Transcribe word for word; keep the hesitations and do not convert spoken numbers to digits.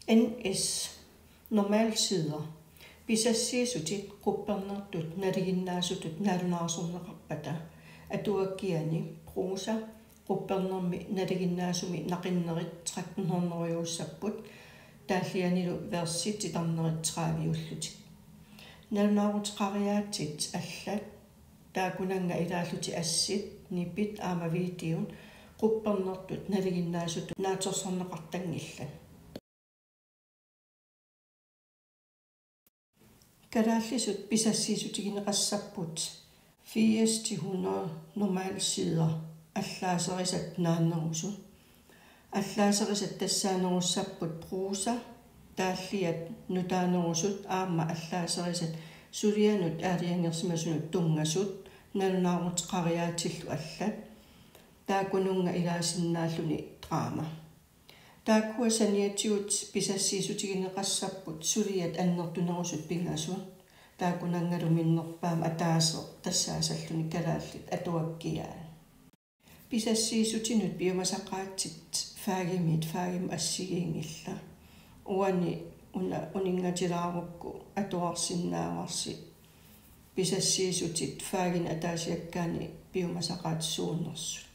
N S. Normalsider. Pisassiissutit quppernertut nalinginnaasutut nalunaarsorneqarpata atuakkiani prosa quppernermi nalinginnaasumi naqinnerit tretten hundrede-iussapput, taallianilu versit titarnerit tredive-ullutik. Nalunaaruteqariaatsit allat, taakkunannga ilaallutik assit, nipit aamma videot, quppernertut nalinginnaasutut naatsorsorneqartanngillat. Kalaallisut pisassiissutigineqassapput firs til hundrede normalsider allaaserisat naannerusut. Allaaserisat tassaanerussapput prosa, taalliat nutaanerusut aamma allaaserisat sulianut aalajangersimasunut tunngasut, nalunaaruteqariaatsillu allat, taakkununnga ilaasinnaalluni drama. Taakkua saniatigut pisassiissutigineqassapput suliat annertunerusut pingasut, taakkunanngalu minnerpaamik ataaseq tassaasalluni kalaallit atuakkiaat. Pisassiissutinut piumasaqaatsit fagimit fagimut assigiinngillat. Uani una uninngatilaarukku atuarsinnaavarsi pisassiissutit faginik ataasiakkaanni piumasaqaatsit suunersut.